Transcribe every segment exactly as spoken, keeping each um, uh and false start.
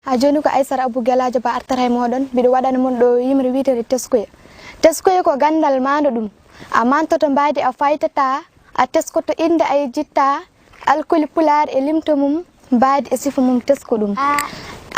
Haa jooni ko Aysata Abuu Gelaajo Ba artata e mooɗon, mbiɗo waɗana mon ɗo yimre wiyeteende Teskuya. Teskuya ko ganndal maanɗo ɗum. A mantoto mbaadi a faytataa, a teskoto innde a yejjittaa, alkoli pulaar e limto mum, mbaadi e sifa mum tesko ɗum. A.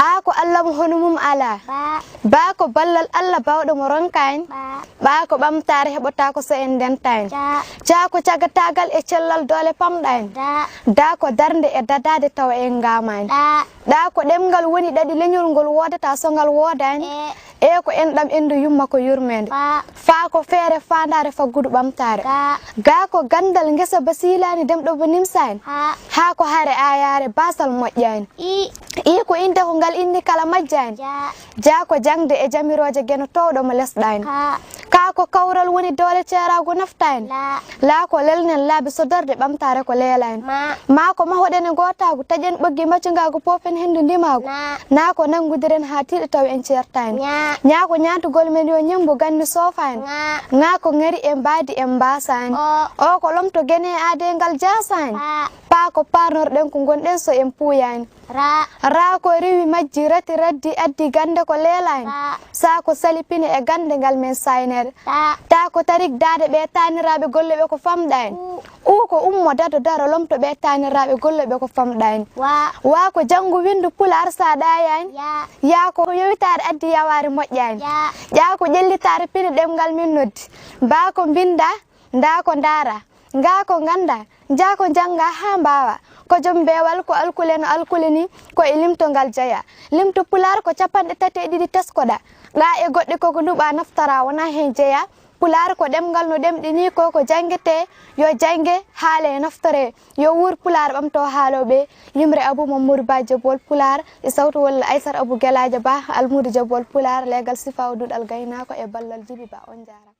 A ko Alla mo hono mum alaa. Ba. Ba ko ballal Alla baawɗo mo ronka en. Ba. Ɓa ko ɓamtaare heɓotaako so en ndentaani. Ca. Ca ko cagataagal e cellal doole pamɗaani. Da. Da ko darnde e dadaade tawa en ngaamaani. Ɗa. Ɗa ko ɗemngal woni ɗaɗi leñol ngol woodata so ngal woodaani. E. E ko enɗam enndu yumma ko yurmeende. Fa. Fa ko feere faandaare faggudu ɓamtaare. Ga. Ga ko ganndal ngesa basiilaani demɗo bo nimsaani. Ha. Ha ko hare aayaare baasal moƴƴaani. I. I ko innde ko ngal inni kala majjaani. Ja. Ja ko jaŋde e jamirooje Geno toowɗo mo lesɗaani. Ka. Ka ko kawral woni doole ceeraagu naftaani. La. La ko lelnen laabi sodorde ɓamtaare ko leelaani. Ma. Ma ko mahoɗen e ngootaagu, taƴen ɓoggi maccungaagu, poofen henndu ndimaagu. Na. Na ko nanngudiren haa tiiɗa taw en ceertaani. Ña. Ña ko ñaantugol men yo ñemmbu ganni soofaani. Ŋa. Ŋa ko ŋari e mbaadi en mbaasaani. O. O ko lomto Geno e aadee ngal jaasaani. Pa. Pa ko paarnorɗen ko ngonɗen so en puuyaani. Ra. Ra ko rewi majji rati raddi addi gannde ko leelaani. Ra. Sa ko sali pine e gannde ngal men saayneede. Ta. Ta ko tarik daade ɓe taaniraaɓe golle ɓe ko famɗaani. U. U ko ummo dado daro lomto ɓe taaniraaɓe golle ɓe ko famɗaani. Wa. Wa ko janngu winndu pulaar sa ɗaayaani. Ya. Ya ko yowitaare addi yawaare moƴƴaani. Ya. Ƴa ko ƴellitaare pine ɗemngal men noddi. Ba ko mbinnda, nda ko ndaara. Nga ko ngannda, nja ko njannga haa mbaawa. Ko jom mbeewal ko alkule no alkule ni, ko e limto ngal jeya. Limto pulaar ko capanɗe tati e ɗiɗi teskoɗa. Ɗa e goɗɗe ko ko nuɓa naftara wona heen jeya. Pulaar ko ɗemngal no ɗemɗi ni ko ko janngete, yo jannge, haale, naftore. Yo wuur pulaar ɓamto haalooɓe. Yimre Abuu Mammadu Ba Jobwol Pulaar, e sawtu walla Aysata Abuu Gelaajo Ba, Almuudo Jobwol Pulaar, leegal Sifaawu Duɗal Gaynaako e ballal Jibi Ba. On njaaraama.